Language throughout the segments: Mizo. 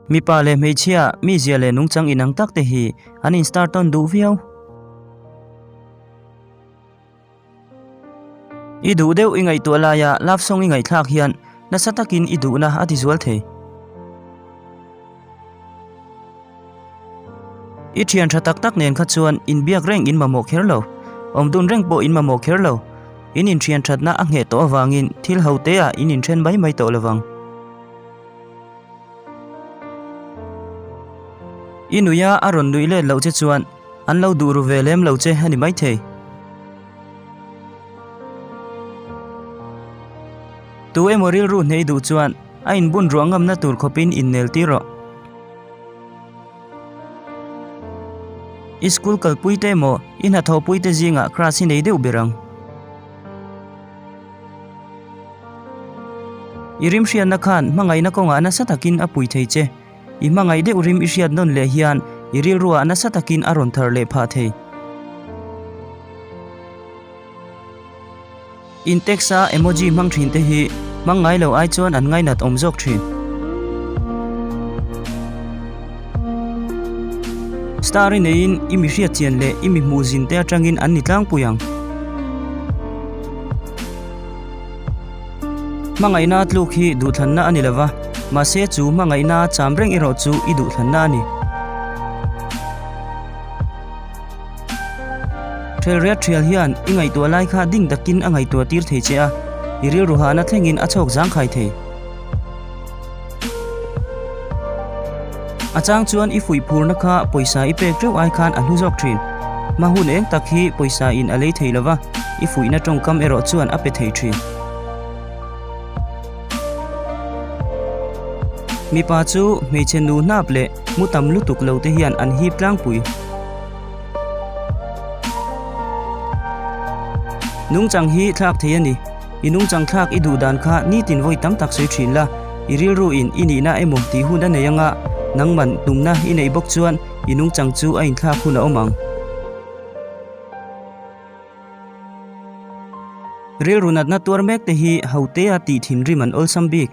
Mipa leh hmeichhia mizia leh nungchang inang tak te hi an in star tawn duh viau. I duh deuh i ngaihtuah laia love song i ngaihthlak hian nasa takin i duhna a ti zual thei. I thian tha tak tak nen kha chuan inbiak reng in mamawh kher lo, awmdun reng pawh in mamawh kher lo. In inthian thatna a ngheh tawh avangin thil ho teah in inthen mai mai tawh lovang. I nuia a rawn nuih let loh che chuan an lo duh ru ve lem lo che a ni maithei. Tu emaw rilru hnei duh chuan a inbun ruah ngamna tur khawpin innel tir rawh. I school kalpui te emaw i hnathawhpui te zingah class hi nei deuh ber ang. I rim hriatna khan hmangaihna kawngah nasa takin a pui thei che. I hmangaih deuh rim i hriat nawn leh hian i rilruah nasa takin a rawn thar leh phah thei. In text a emoji hmang thin te hi hmang ngai lo ai chuan an ngainat awm zawk thin. Star i neiin i mi hriat chian leh i mi hmuh zin te atangin an ni tlangpui ang. Hmangaihna tluk hi duhthlanna a ni lova, mahse chu hmangaihna cham reng erawh chu i duhthlanna a ni. Ṭhelriat ṭhial hian i ngaihtuah lai kha ding takin a ngaihtuah tir thei che a, i rilru hahna thlengin a chhawk zangkhai thei. A chang chuan i fuih phurna kha pawisa i pek teuh ai khan a hlu zawk thin. Hma hun eng tak hi pawisa in a lei thei lova, i fuihna tawngkam erawh chuan a pe thei thin. Mipa chu hmeichhe nu hnap leh mu tam lutuk lo te hian an hip tlangpui. Nungchang hi thlak thei a ni. I nungchang thlak i duh dan kha nitin vawi tam tak sawi thin la, i rilru in i nihna emaw tih hun a nei anga nangman tumna i neih bawk chuan i nungchang chu a inthlak hun a awm ang. Rilru natna tuar mek te hi hotea tih thinrim an awlsam bik.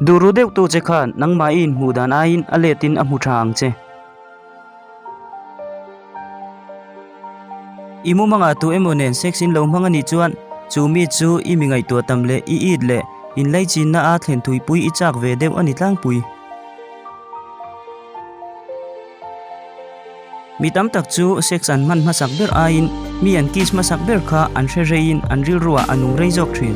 Duh ru deuh tu che khan nangmah i inhmuh dan aiin a letin a hmu tha ang che. I mumangah tu emaw nen sex in lo hmang a nih chuan chu mi chu i mi ngaihtuah tam leh i it leh inlaichinna a thlen thuipui i chak ve deuh a ni tlangpui. Mi tam tak chu sex an hman hmasak ber aiin mi an kiss hmasak ber kha an hre reiin an rilruah a nung rei zawk thin.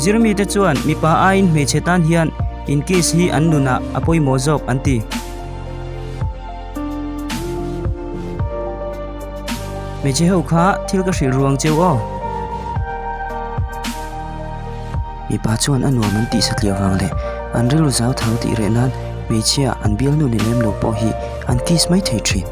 Zirmite chuan mipa aiin hmeichhe tan hian in kiss hi an nunah a pawimawh zawk an ti. Hmeichhe ho kha thil ka hrilh ruang cheu aw. Mipa chuan a nuam an tih satliah vang leh an rilru zau thau tih reh nan hmeichhia an bialnu ni lem lo pawh hi an kiss mai thei thin.